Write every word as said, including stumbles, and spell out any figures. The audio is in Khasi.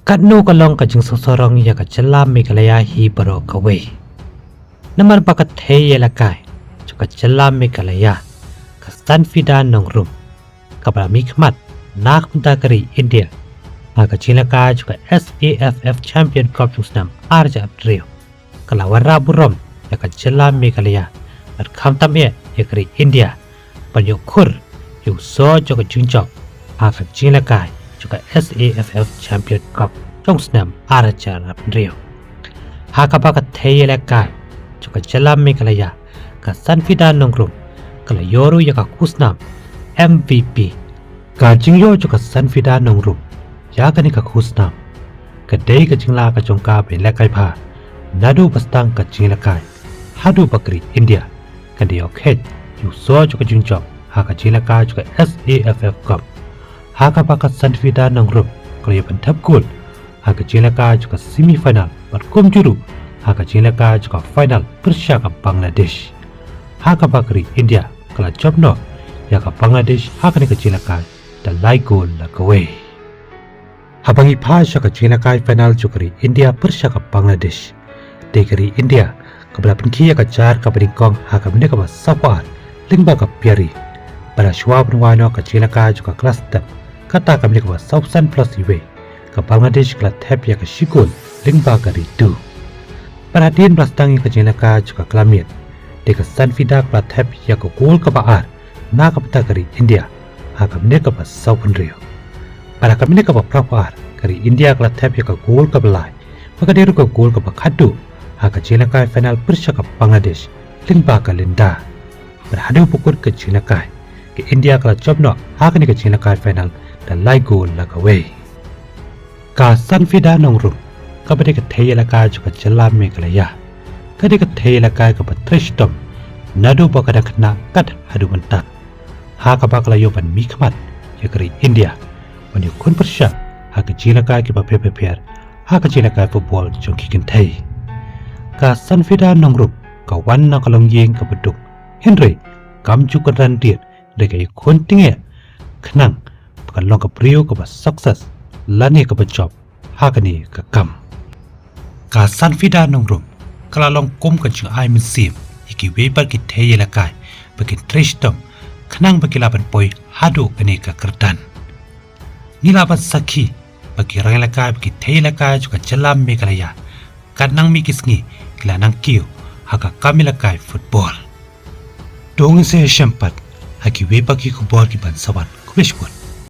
Katno ka long ka jingsngewsarong ïa ka jylla Meghalaya hi baroh kawei. Namar ba ka thei ïalehkai jong ka jylla Meghalaya, ka Sanfida Nongrum, kaba la mihkhmat na ka bynta ka ri India ha ka jingïalehkai jong ka S A F F Champion Cup jong u snem ar hajar arphew hynriew, ka la wanrah burom ïa ka jylla Meghalaya bad khamtam eh ïa ka ri India ban ïoh khur ïa u soh jong ka jingjop ha ka jingïalehkai jong ka S A F F Champion Cup jong u snem ar hajar arphew hynriew. Ha kaba ka thei ïalehkai jong ka jylla Meghalaya, ka Sanfida Nongrum, ka la ïoh ruh ïa ka khusnam M V P. Ka jingïoh jong ka Sanfida Nongrum ïa kane ka khusnam ka dei ka jinglah ka jong ka ban ïalehkai bha naduh ba sdang ka jingïalehkai haduh ba ka ri India kan da ïoh kheit ïa u soh jong ka jingjop ha ka jingïalehkai jong ka S A F F Cup. Ha kaba ka Sanfida Nongrum ka la ïoh ban thep gol ha ka jingïalehkai jong ka semi final bad kumjuh ruh ha ka jingïalehkai jong ka final pyrshah ka Bangladesh, ha kaba ka ri India ka la jop noh ïa ka Bangladesh ha kane ka jingïalehkai da lai gol la kawei. Haba ngi phai sha ka jingïalehkai final jong ka ri India pyrshah ka Bangladesh, dei ka ri India kaba la pynkhih ïa ka jar kaba nyngkong ha ka minit kaba sawphew ar lyngba ka Payari. Bad hashwa ban wai noh ka jingïalehkai jong ka kylla step, kata ka minit kaba sawphew san plus uwei, ka Bangladesh ka la thep ïa ka shi gol lyngba ka Ritu. Bad hadien ba la sdang ïa ka jingïalehkai jong ka kylla miet, dei ka Sanfida ka la thep ïa ka gol kaba ar na ka bynta ka ri India ha ka minit kaba sawphew hynriew. Bad ha ka minit kaba phra phew ar, ka ri India ka la thep ïa ka gol kaba lai, bad ka dei ruh ka gol kaba khatduh ha ka jingïalehkai final pyrshah ka Bangladesh lyngba ka Linda. Bad haduh ba kut ka jingïalehkai, ka India ka la jop noh ha kane ka jingïalehkai final da lai gol la kawei. Ka Sanfida Nongrum, kaba dei ka thei ïalehkai jong ka jylla Meghalaya, ka dei ka thei ïalehkai kaba trei shitom naduh ba ka dang khynnah kat haduh mynta, ha kaba ka la ïoh ban mihkhmat ïa ka ri India ban ïoh khun pyrshah ha ka jingïalehkai kiba pher pher pher ha ka jingïalehkai football jong ki kynthei. Ka Sanfida Nongrum ka wan na ka longïing kaba duk, hynrei kam ju kynran riat, hynrei ka ïakhun tyngeh khnang ba kan long ka briew kaba success lane kaba jop ha kane ka kam. Ka Sanfida Nongrum ka la long kum ka jingai mynsiem ïa kiwei pat ki thei ïalehkai ba kin trei shitom khnang ba ki lah ban poi haduh kane ka kyrdan. Ngi lah ban sakhi ba ki rangïalehkai bad ki thei ïalehkai jong ka jylla Meghalaya katba nang mih ki sngi ki la nang kiew ha ka kam ïalehkai football. To ngin sa ïashem pat ha kiwei pat ki khubor kiban sa wan. Khublei shibun.